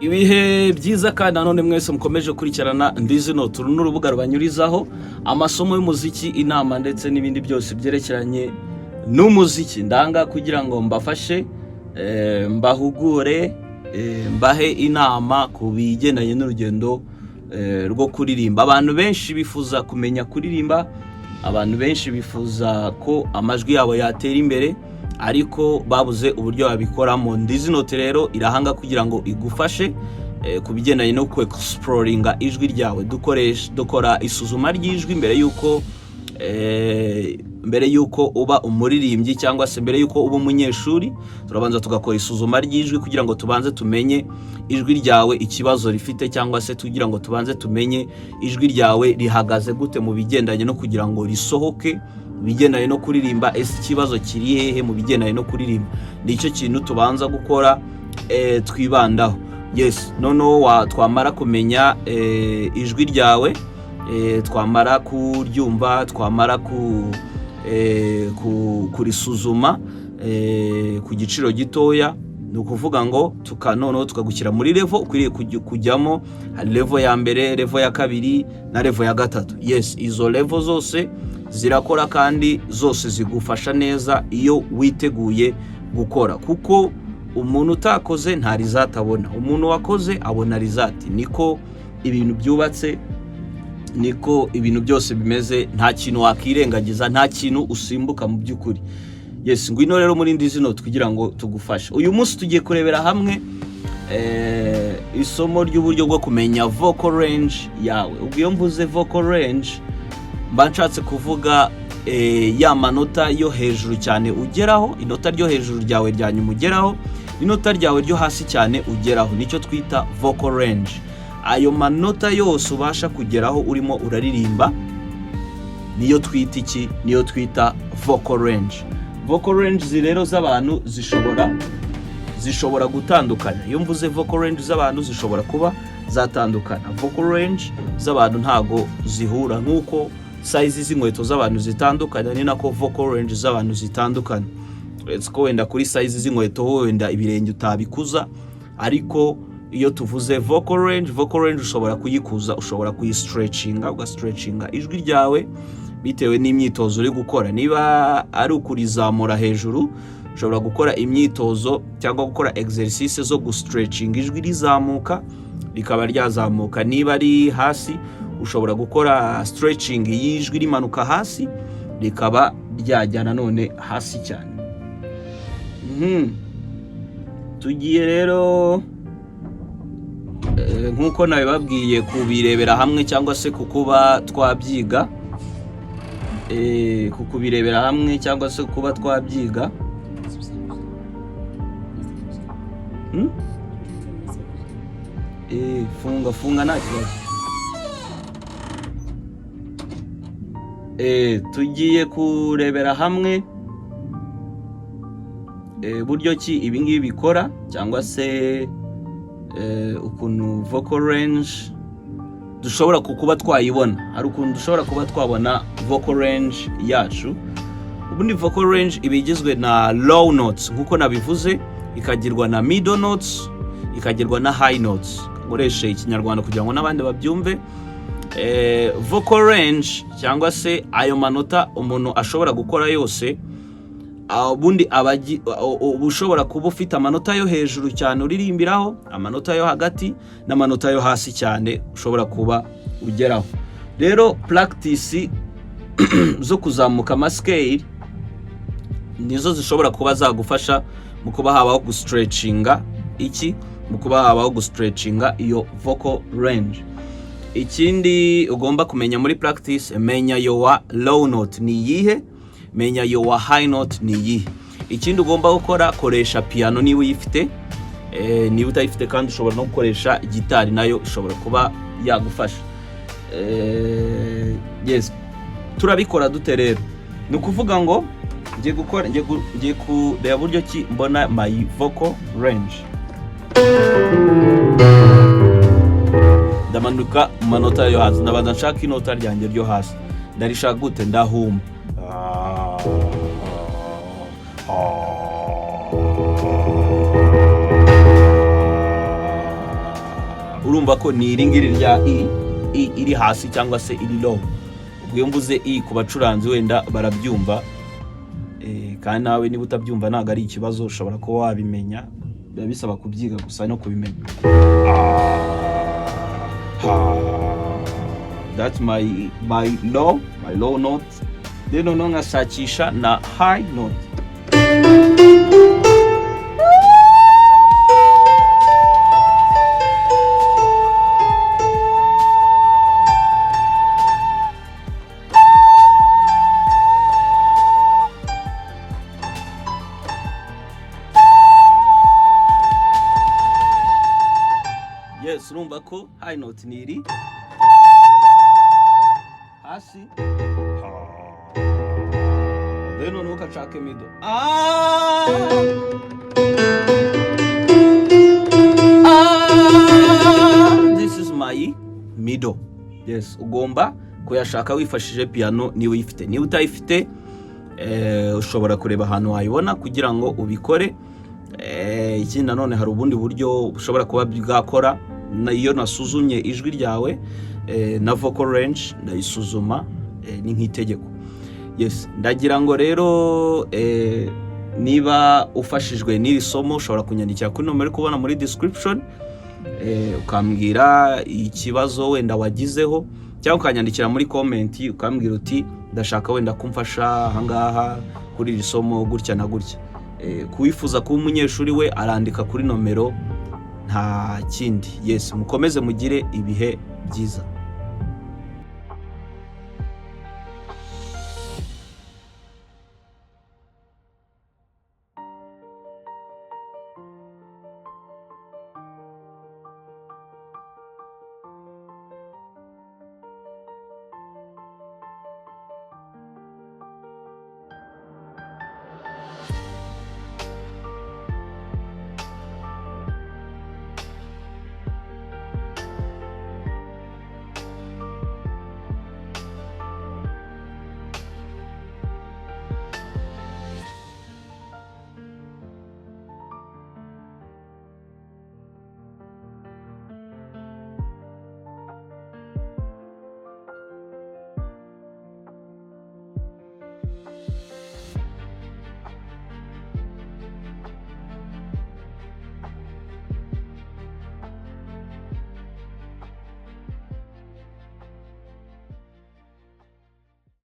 Ibihe byiza kandi nanone mwese mukomeje gukurikirana Ndizino. Uru ni urubuga rubanyurizaho amasomo y'umuziki, inama ndetse n'ibindi byose byerekeranye n'umuziki. Ndanga kugira ngo mbafashe, mbahugure, mbahe inama ku bigendanye n'urugendo rwo kuririmba. Abantu benshi bifuza kumenya kuririmba, abantu benshi bifuza ko amajwi yabo yatera imbere, ariko babuze uburyo babikoramo. Ndizinote rero irahanga kugira ngo igufashe ku bigendanye no kwexploringa ijwi ryawe. Dukoresha, dukora isuzuma ry'ijwi mbere y'uko uba umuririmbyi cyangwa se mbere y'uko uba umunyeshuri. Turabanza tugakora isuzuma ry'ijwi kugira ngo tubanze tumenye ijwi ryawe ikibazo rifite, cyangwa se kugira ngo tubanze tumenye ijwi ryawe rihagaze gute mu bigendanye no kugira ngo risohoke, mu bigendanye no kuririmba. Ese ikibazo kiri hehe mu bigendanye no kuririmba? Nicyo kintu tubanza gukora, twibandaho. Yes, noneho twamara kumenya ijwi ryawe, twamara kuryumva, twamara kurisuzuma ku giciro gitoya, ni ukuvuga ngo noneho tukagushyira muri level ukwiriye kujyamo. Hari level ya mbere, level ya kabiri na level ya gatatu. Yes, izo level zose zirakora kandi zose zigufasha neza iyo witeguye gukora, kuko umuntu utakoze nta result abona, umuntu wakoze abona result. Niko ibintu byubatse, niko ibintu byose bimeze. Nta kintu wakirengagiza, nta kintu usimbuka mu by'ukuri. Yes, ngwino rero muri Ndizino kugira ngo tugufashe. Uyu munsi tugiye kurebera hamwe isomo ry'uburyo bwo kumenya vocal range yawe. Ubwo iyo mvuze vocal range, mba nshatse kuvuga ya manota yo hejuru cyane ugeraho, inota ryo hejuru ryawe rya nyuma ugeraho, inota ryawe ryo hasi cyane ugeraho. Nicyo twita vocal range. Ayo manota yose ubasha kugeraho urimo uraririmba niyo twita iki? Niyo twita vocal range. Vocal range rero z'abantu zishobora gutandukana. Iyo mvuze vocal range z'abantu, zishobora kuba zatandukana. Vocal range z'abantu ntago zihura. Nk'uko size z'inkweto z'abantu zitandukana, ni nako vocal range z'abantu zitandukana, uretse ko wenda kuri size z'inkweto ho wenda ibirenge utabikuza. Ariko iyo tuvuze vocal range, vocal range ushobora kuyikuza, ushobora kuyistretchinga, ugastretchinga ijwi ryawe bitewe n'imyitozo uri gukora. Niba ari ukurizamura hejuru, ushobora gukora imyitozo cyangwa gukora exercice zo gustretchinga ijwi rizamuka, rikaba ryazamuka. Niba ari hasi, ushobora gukora stretching y'ijwi rimanuka hasi, rikaba ryajya nanone hasi cyane. Tugiye rero, nk'uko nabibabwiye, kubirebera hamwe cyangwa se kukuba twabyiga, ku kubirebera hamwe cyangwa se kuba twabyiga. Funga, funga, nta kibazo. Tugiye kurebera hamwe buryo ki ibi ngibi bikora, cyangwa se ukuntu vocal range dushobora kuba twayibona. Hari ukuntu dushobora kuba twabona vocal range yacu. Ubundi vocal range iba igizwe na low notes nk'uko nabivuze, ikagirwa na middle notes, ikagirwa na high notes. Nkoreshe Ikinyarwanda kugira ngo n'abandi babyumve. Vocal range cyangwa se ayo manota umuntu ashobora gukora yose, ubundi uba ushobora kuba ufite amanota yo hejuru cyane uririmbiraho, amanota yo hagati n'amanota yo hasi cyane ushobora kuba ugeraho. Rero practice zo kuzamuka amascale nizo zishobora kuba zagufasha mu kuba habaho gustretchinga iki, mu kuba habaho gustretchinga iyo vocal range. Ikindi ugomba kumenya muri practice, menya your low note ni iyihe, menya your high note ni iyihe. Ikindi ugomba gukora, koresha piano niba uyifite. Niba utayifite kandi, ushobora no gukoresha gitari, nayo ishobora kuba yagufasha. Yes, turabikora dute rero? Ni ukuvuga ngo ngiye gukora, ngiye kureba buryo ki mbona my vocal range. Ndamanuka mu manota yo hasi, ndabanza nshaka inota ryanjye ryo hasi. Ndarishaka gute? Ndahuma. Urumva ko ni iri ngiri rya E, E iri hasi cyangwa se iri low. Ubwo iyo mvuze E ku bacuranzi wenda barabyumva. Kandi nawe niba utabyumva ntabwo ari ikibazo, ushobora kuba wabimenya, biba bisaba kubyiga gusa no kubimenya. That's my low note. Then noneho nkashakisha na high note. Yes, urumva ko high note ni iri hasi. Then noneho ukashaka middle. Ah! Ah! This is my middle. Yes, ugomba kuyashaka wifashishije piano niba uyifite. Niba utayifite, ushobora kureba ahantu wayibona kugira ngo ubikore. Ikindi nanone, hari ubundi buryo bushobora kuba bwakora. Iyo nasuzumye ijwi ryawe, na vocal range ndayisuzuma, ni nk'itegeko. Yes, ndagira ngo rero, niba ufashijwe n'iri somo, ushobora kunyandikira kuri nomero uri kubona muri description, ukambwira ikibazo wenda wagizeho, cyangwa ukanyandikira muri comment ukambwira uti: "Ndashaka wenda kumfasha ahangaha kuri iri somo gutya na gutya." Kuwifuza kuba umunyeshuri we arandika kuri nomero, nta kindi. Yes, mukomeze mugire ibihe byiza.